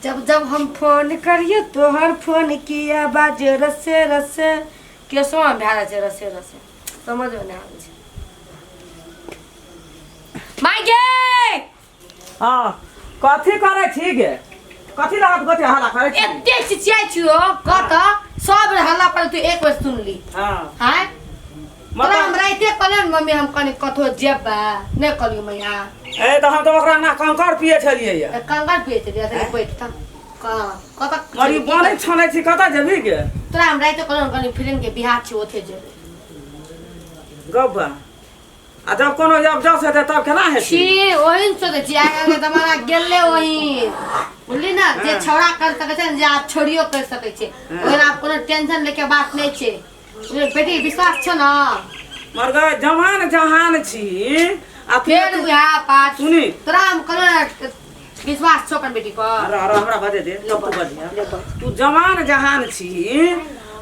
जब जब हम फोन करियो तोहर फोन किया बाजे रसे रसे केसो भए रहल छै रसे रसे समझमे नहि आबै छै माय गे। हाँ, कथी करै छी गे? कथी लागत कथी हल्ला करै छी? एते चिचियाइ छियो कत सब हल्ला पर तू एक बेर सुनली। हाँ। आँय तोरा मतलब हम राइते कहलियै ने मम्मी, हम कनि कतहो जेबै नहि कहलियै मैया? ए तऽ हम तऽ ओकरा अंगना कंकड़ पिए छलियै तऽ कंकड़ पिए छलियै तऽ बैठ तऽ कतऽ मरी बनै छनै छी, कतऽ जेबही गे? तोरा हम राइते कहलियै कनि फ्रेंड के बियाह छै ओथे जेबै। गब्बा आ जब कोनो जब जस हेतै तब केना हेतै? छी ओही ने सोचै छी, आइ काल्हिके जमाना गेलै ओही, बुझली ने जे छौड़ा कर सकै छै ने जे आब छोड़ियो कर सकै छै। ओहि आब कोनो टेंशन लेके बात नहि छै। बुझलियै, बेटी विश्वास छौ ने? मर गए जवान जहान छी आ तू फेर उएह बात सुनी। तोरा हम कहलहुँ ने विश्वास छौ अपन बेटी पर? अरे अरे हमरा बजे दे तब तू बजिहे। ले बज। तू जवान जहान छी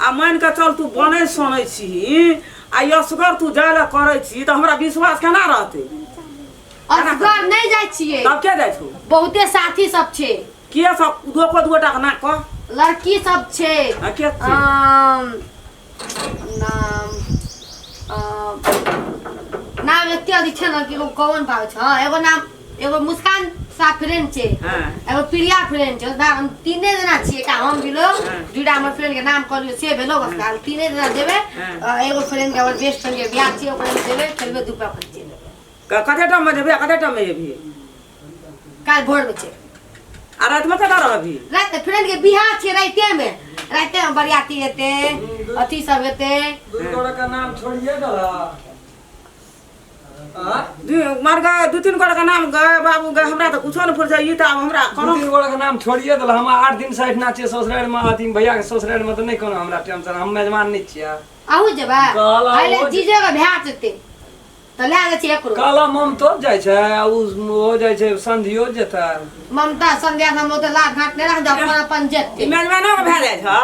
आ मान के चल तू बनै सनै छी आ असगर तू जाय लए करै छी तऽ हमरा विश्वास केना रहतै? असगर नहि जाइ छियै। तब के जाइ छौ? बहुते साथी सब छै। के सब? दो को दू गोटा के नाक कह। लड़की सब छै। हाँ, के छै? नाम नाम एते अधिक छै ने कि कौन पाबै छै। हाँ, एगो नाम एगो मुस्कान सा फ्रेंड छै। एगो प्रिया फ्रेंड छै। ओकरा हम तीने जना छियै, एकटा हम भेलो। दूटा हमर फ्रेंड के नाम कहलियो से भेलो, बस हम तीने जना जेबै। एगो फ्रेंड के हमर बेस्ट फ्रेंड के बियाह छियै, ओकरा में जेबै, खेलबै दू पैक चलि जेबै। कते टाइम में जेबही आ कते टाइम में एबही? काल्हि भोर में छै। आ राति में कतऽ रहबही? राति फ्रेंड के बियाह छै, राइते में राइते में बरियाती हेतै, अथी सब हेतै। दू गोरा के नाम छोड़िए देला आ? दू मर गए, दू तीन गोटा के नाम गए बाबू गए, हमरा तऽ कुछो नहि फुरछै ई तऽ आब हमरा दू कोनो तीन गोरा के नाम छोड़िए देला। हम 8 दिन से एहिठिना छियै ससुरारि में, अथी भैया के ससुरारि में, तऽ नहि कोनो हमरा टेंशन, हम मेजबान नहि छियै। अहूँ जेबै? कहलहुँ अरे ओ जे- जीजो के भए जेतै तऽ लए जाइ छियै एकरो। कहला ममतो जाइ छै आ ओ जाइ छै, संधियो जेतै। ममता संध्या हम ओते लाभ घाट नहि रख, अपन अपन जेतै। ई मेजबानो के भए जाइ छौ?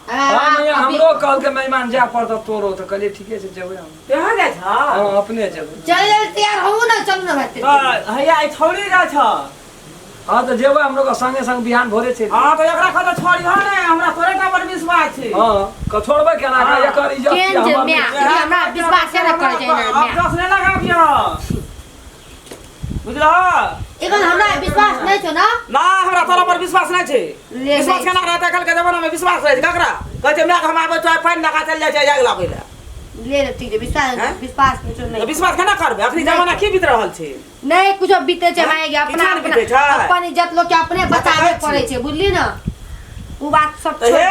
हाँ मैया, हमरो कहलकै मेजबान जाय पड़तौ तोरो, तऽ कहलियै ठीके छै जेबै हम। तेहन जाइ छौ? हाँ अपने जेबै। चल चल तैयार होऊ ने, चलू ने भाइ। तऽ हैया ई छौड़ी जाइ छौ। हाँ तऽ जेबै हमरो के संगे संग बिहान भोरे छै। हाँ तऽ एकरा कहतौ छोड़िहो ने, हमरा तोरे टा पर विश्वास छै। हाँ क छोड़बै केना? हाँ। एकर इज्जत केहन छै छै हमर माय? नहि। ई हमरा विश्वासे नहि करै छै एना अब माय। दस नहि लगाबियो, बुझलह? एखन हमरा विश्वास नहि छौ ने? ना, हमरा तोरा पर विश्वास नहि छै। ले विश्वास नहि। केना रहतै? आइकाल्हि के जमाना में विश्वास रहै छै ककरा? कहै छै माय के हम आबै छौ, पानि लगा चलि जाइ छै आगि लाबै लए। ले ले, ठीक छै, विश्वास हैं? विश्वास नहि छौ? तऽ नहि विश्वास केना करबै? अखनी जमाना की बीत रहल छै? नहि कुछो बीते छै माय गे, अपना किछो नहि अपना बीतै छै। अपन इज्जत लोग के अपने बचाबे कहै छी। पड़ै छै, बुझली ने? उ बात सब तऽ छोड़। हे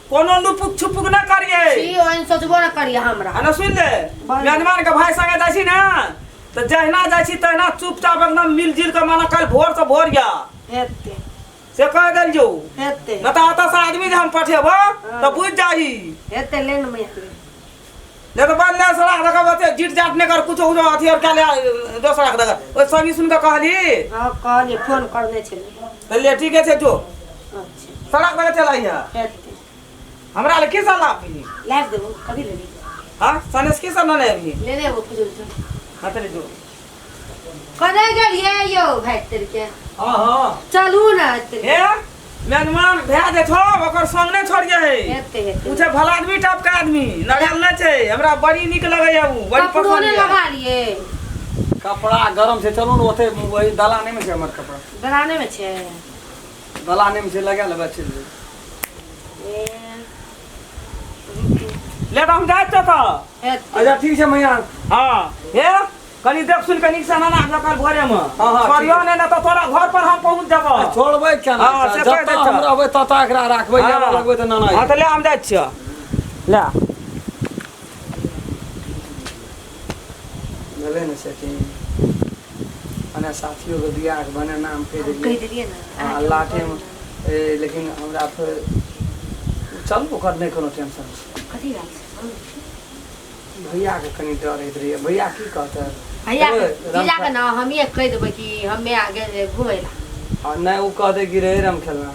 कोनो लुपुक छुपुक नहि करियै। छी ओहन सोचबो न करियै हमरा। आ ने सुनि ले। बोल। मेजबान के भाई संगे जाइ छी ने तऽ जहिना जाइ छी तहिना चुपचाप एकदम मिल जुल के, माना काल्हि भोर से भोर या हेतै। से कह देलियौ। हेतै। नहि तऽ एतऽ से आदमी जे हम पठेबो तऽ बुझि जाही। हेतै, ले ने मैया ले। नहीं तो बन ले सड़क देखा बते जीट जाट नहीं कर कुछ कुछ अथी और क्या ले दोसरा के देखा ओइ संगी सुन के कहली। हाँ कहली, फोन करने छलै। तो ले ठीक है जो। अच्छा। सड़क देखा चलाई है। हेतै। हमरा ले की सलाह अभी? लाइफ देबो कभी लेबी? हां सनेस की सब ने अभी? ले ले वो कुछ जो। हां चले जो। कने गेलियै यौ भाइ तेर के? हाँ हाँ। चलू ने एते। हे मेहमान भए जे छौ ओकर संग नहि छोड़िए है। हेतै हेतै। उ छै भला आदमी टाइप के आदमी, नढ़ेल नहि छै, हमरा बड़ी नीक लगैया उ, बड़ी कपड़ो पसंद नहि यऽ। लगा लिए? कपड़ा गरम छै, चलू ने ओते वही दलाने में छै हमर कपड़ा। दलाने में छै? दलाने में छै, लगा लेबै चलि जेबै। ए, ले तऽ हम जाइ छियौ तऽ। हेतै। अच्छा ठीक छै मैया। हाँ हे कनी देख सुन कनी से ना ना कल भोरे में। हाँ, हाँ, छोड़ियो ठीक। नहीं ना तो तोरा घर पर हम पहुंच जाबो। छोड़बै केना? हाँ, से कहि जतऽ दै हम छह। रहबै ततऽ एकरा राखबै, हाँ। आबऽ लगबै तऽ नाना। हाँ तऽ ले हम जाइ छियौ ले। भेलै ने सेटिंग, मने साथियोके बियाहके भने नाम कहि हम कहि देलियै। देलियै ने। हँ लाठेमे ए, लेकिन हमरा फेर चलू, ओकर नहि कोनो टेंशन छै। कथी बात छै? भैयाके कनि डर होइत रहैए, भैया की कहतै? भैया ए, जीजा के ना हमिए कहि देबै कि हमे आ गेल घुमै ला। आ नहि ओ कहतै कि रे राम खेलना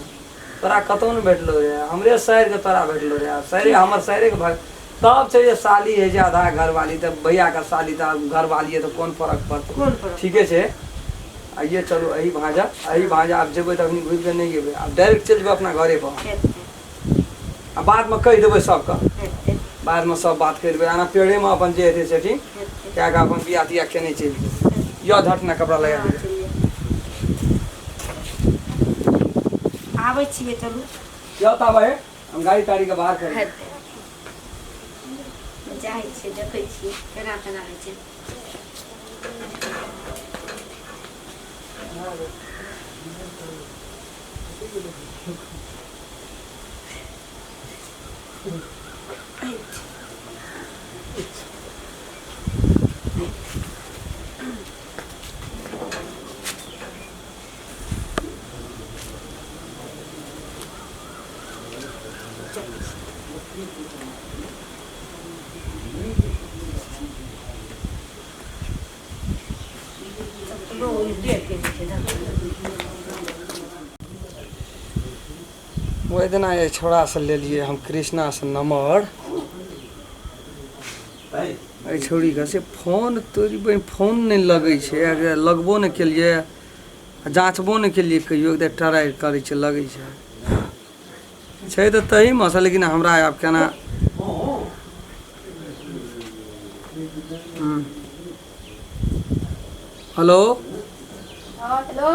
तोरा कतहु नहि भेटलो रे, हमरे सैरके तोरा भेटलो रे, सैरे हमर सैरेके भग तब छै जे साली होइ छै आधा घरवाली, तऽ भैयाके साली तऽ घरवाली है, तऽ कोन फरक पड़तै? कोन फरक? ठीके छै। आइए चलू एही भाँजा, एही भाँजा आब जेबै तऽ अखनी घुरि कऽ नहि जेबै, आब डायरेक्ट चलि जेबै अपना घरे पर। हेतै। आ बादमे कहि देबै सबके। हेतै। बादमे सब बात करि देबै, आना पेड़ेमे अपन जे हेतै सेटिंग हेतै। कए कऽ अपन बियाह तियाह केने चलि जेबै। यऽ झट ने कपड़ा लगा हँ, देबै। चलियै। आबै छियै चलू। यऽ तऽ आबै हम गाड़ी ताड़ी के बाहर करै। हेतै। जाइ छियै देखै छियै केना केना होइ छै। ओहि दिना जे छौड़ासँ लेलियै हम कृष्णासँ नम्बर, एहि छौड़ीके से फोन तोरी बहिन फोन नहि लगै छै, अगर लगबो नहि केलियै आ जाँचबो नहि केलियै कहियो, एक ट्राइ करै छै लगै छै, छै तऽ तहीमे सँ, लेकिन हमरा आब केना। हेलो। हँ हेलो,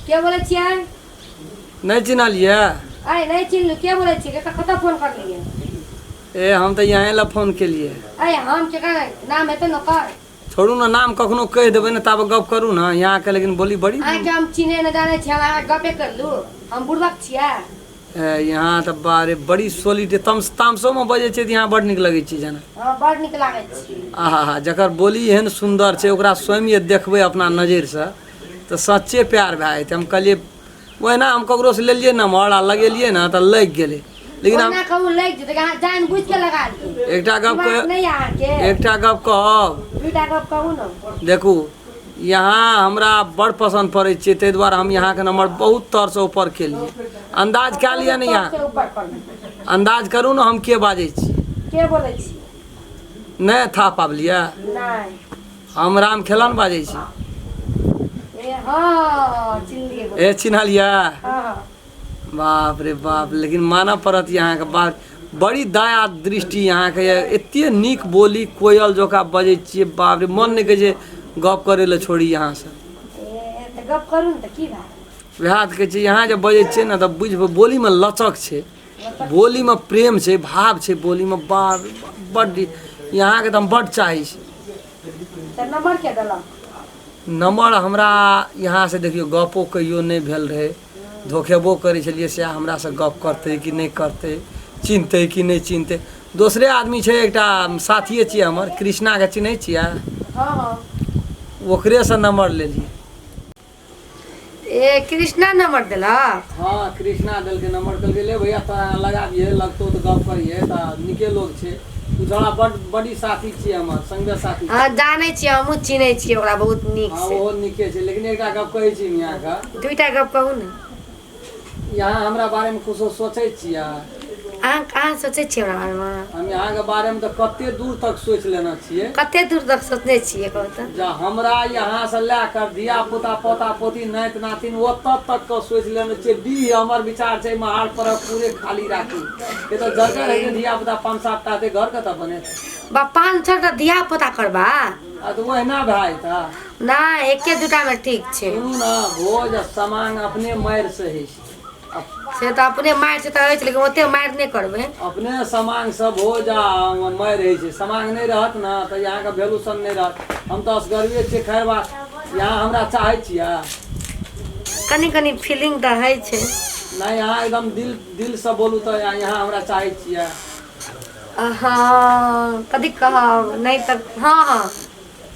के बोलै छियै? नहि चिन्हलियै? अरे नहि चिन्हलू, के बोलै छियै? कतऽ कतऽ फोन करलियै? ए हम तऽ यहाँ लए फोन केलियै। अरे हम केकरा नाम हेतै ने ओकर? छोड़ू ने, नाम कखनो कहि देबै ने, ताबे गप करू ने यहाँके, लेकिन बोली बड़ी। अहाँके हम चिन्हे नहि जानै छी, हम अहाँके गपे करलू, हम बुड़बक छियै? ए यहाँ तऽ बारे बड़ी सोलिड तम तामसोमे बजै छै तऽ यहाँ बड्ड नीक लगै छै जेना। हँ बड़ नीक लागै छी। आहा हा, जकर बोली एहन सुन्दर छै ओकरा स्वयं जे देखबै अपना नजरिसँ तऽ सच्चे प्यार भए जेतै। हम कहलियै ओहिना हम ककरोसँ लेलियै नम्बर आ लगेलियै ने तऽ लागि गेलै, लेकिन हम ओना कहू लागि जेतै, अहाँ जानि बुझि के लगा लियै। एकटा गप दिमाग कह नहि अहाँके। एकटा गप कहब? दूटा गप कहू ने। देखू यहाँ हमरा बड़ पसन्द पड़ै छै, ताहि दुआरे हम यहाँके नम्बर बहुत तरसँ ऊपर केलियै। अन्दाज कए लिअ ने यहाँ। सबसे ऊपर पर अन्दाज करू ने हम के बाजै छी। के बोलै छी? नहि था पाबलियै? नहि। हम राम खेलन बाजै छी। ए हँ चिन्हलियै। ए चिन्हलियै? हँ। बाप रे बाप, लेकिन मानऽ पड़त अहाँके बात, बड़ी दया दृष्टि अहाँके यऽ, एते नीक बोली कोयल जकाँ बजै छियै, बाप रे मन नहि कहै छै गप करै लए छोड़ी अहाँसँ। ए तऽ गप करू ने तऽ की भए? वएह तऽ कहै छी, यहाँ जे बजै छियै ने तऽ बुझबै बोलीमे लचक छै, बोलीमे प्रेम छै, भाव छै बोलीमे, बाप रे बाप, बड्ड यहाँके तऽ हम बड्ड चाहै छी। तऽ नम्बर के देलक? नम्बर हमरा यहाँसँ देखियौ गपो कहियो नहि भेल रहै, धोखेबो करै छलियै सएह हमरासँ गप करतै कि नहि करतै, चिन्हतै कि नहि चिन्हतै। दोसरे आदमी छै, एकटा साथिए छियै हमर, कृष्णाके चिन्है छियै? हँ हँ। ओकरेसँ नम्बर लेलियै। ए कृष्णा नम्बर देलक? हँ कृष्णा देलकै नम्बर, कहलकै ले भैया तोरा लगा दिहे, लगतौ तऽ गप करिहे, तऽ नीके लोक छै ओ छौड़ा, बड बड़ी साथी छियै हमर, संगे साथी। हँ जानै छियै, हमहूँ चिन्है छियै ओकरा बहुत नीक हँ से। ओहो नीके छै, लेकिन एकटा गप कहै छी मियाँके। दूटा गप कहू ने। यहाँ हमरा बारेमे कुछो सोचै छियै? अहाँ अहाँ सोचै छियै हमरा बारेमे? हम यहाँके बारेमे तऽ कते दूर तक सोचि लेने छियै। कते दूर तक सोचने छियै कहू तऽ? जे हमरा यहाँसँ लए कऽ धिया पुता पोता पोती नाति नातिन ओतऽ तक के सोचि लेने छियै। डीह हमर विचार छै महार पर पूरे खाली राखी के, तऽ जगह हेतै धिया पुता 5-7 टा हेतै, घर कतऽ बनेतै? बा 5-6 टा धिया पुता करबा? आ तऽ ओहिना भए जेतै? नहि, एके दूटा मे ठीक छै। सुनू ने, भोज आ सामान अपने मारि से होइ छै। से तऽ अपने मारि से तऽ अछि, लेकिन ओते मारि नहि करबै। अपने समांग से भोज आ मारि होइ छै। समांग नहि रहत ने तऽ यहाँके वैल्यूशन नहि रहत। हम तऽ असगरवे छियै। खैर बात, यहाँ हमरा चाहै छियै? कनि कनि फीलिंग तऽ होइ छै। नहि, यहाँ एकदम दिल दिलसँ बोलू तऽ यहाँ हमरा चाहै छियै? हँ, कथी कहब, नहि तऽ हँ हँ।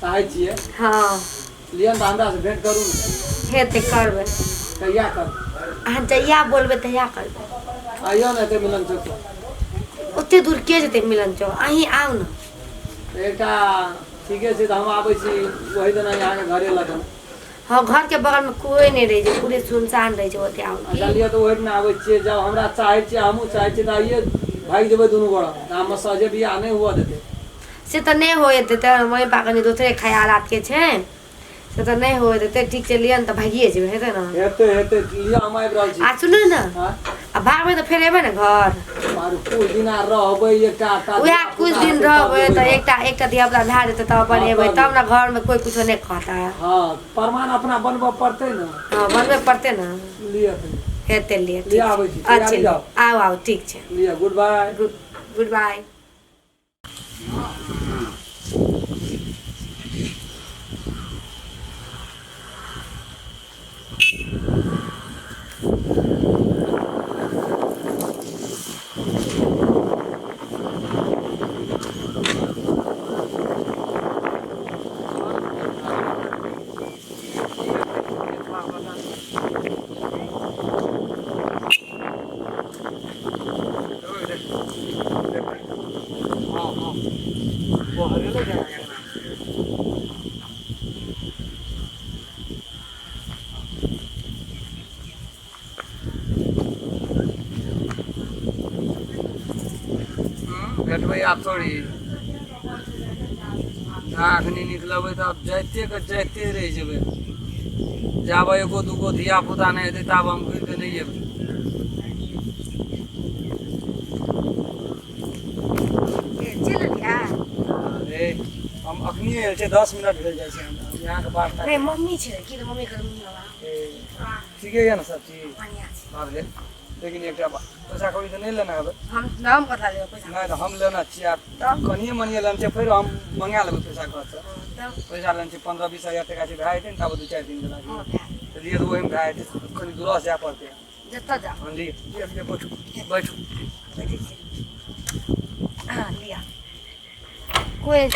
चाहै छियै? हँ। लिअ ने तऽ हमरासँ भेँट करू ने। हेतै, करबै। कहिया करबै? अहाँ जहिया बोलबै तहिया करबै। आइयो ने एतै मिलन चौक पर। ओते दूर के जेतै मिलन चौक? अहीं आउ ने। तऽ एकटा ठीके छै, तऽ हम आबै छी ओहि दिना यहाँके घरे लगन। हँ, घरके बगलमे कोइ नहि रहै छै, पूरे सुनसान रहै छै, ओते आउ। अच्छा लिअ तऽ ओहि दिना आबै छियै। जब हमरा चाहै छियै, हमहूँ चाहै छियै, तऽ आइए भागि जेबै दुनू गोरा, हमर सहजे बियाह नहि हुअ देतै। से तऽ नहि होय देतै। मम्मी पापा कनि दोसरे खयालातके छै, से तऽ नहि होइत हेतै। ठीक छै, लिअ ने तऽ भागिए जेबै, हेतै ने? हेतै हेतै, लिअ, हम आबि रहल छी। आ सुनू ने। हँ? आ भागबै तऽ फेर एबै ने घर? आर कुछ दिन आर रहबै एकटा ता। उएह कुछ दिन रहबै तऽ एकटा एकटा धिया पुता भए जेतै तऽ अपन एबै, तब ने घरमे कोइ कुछो नहि कहतै। हँ, प्रमाण अपना बनबऽ पड़तै ने। हँ, बनबे पड़तै ने। लिअ तनी। हेतै, लिअ। लिअ, ठीक आबै छै। छी। अच्छा। तैयारी रहू। आउ आउ, ठीक छै। लिअ, गुड बाय। Good bye. भेटबै आब थोड़ी ना। अखनी निकलबै तऽ आब जाइते के जाइते रहि जेबै। जाबे एगो दूगो धिया पुता नहि हेतै, ताब हम घुरि कऽ नहि एबै। चलि एलियै? अरे, हम अखनी आयल छै, 10 मिनट भेल जाइ छै हमरा यहाँके बात। नहि, मम्मी छै की तऽ मम्मी कर। ठीके यऽ ने सब चीज? बढ़िआँ छै। बाप रे, लेकिन एकटा बात, पैसा कौड़ी तऽ नहि लेना हेबै? हम नाम कथा लेबै पैसा? नहि तऽ हम लेना छियै आब। कनिए मनिए लेना छै, फेर हम मंगा लेबै पैसा घरसँ। तब? पैसा लेना छै, 15-20 हजार टका छै, भए जेतै ने ताबे 2-4 दिन गेला? हँ, भए जेतै। तऽ लिए तऽ ओहिमे भए जेतै, कनि दूरसँ जाय पड़तै। जतऽ जाउ। हँ, लिअ लिअ लिअ, बैठू बैठू। बैठै छी। हँ, लिअ। कोइ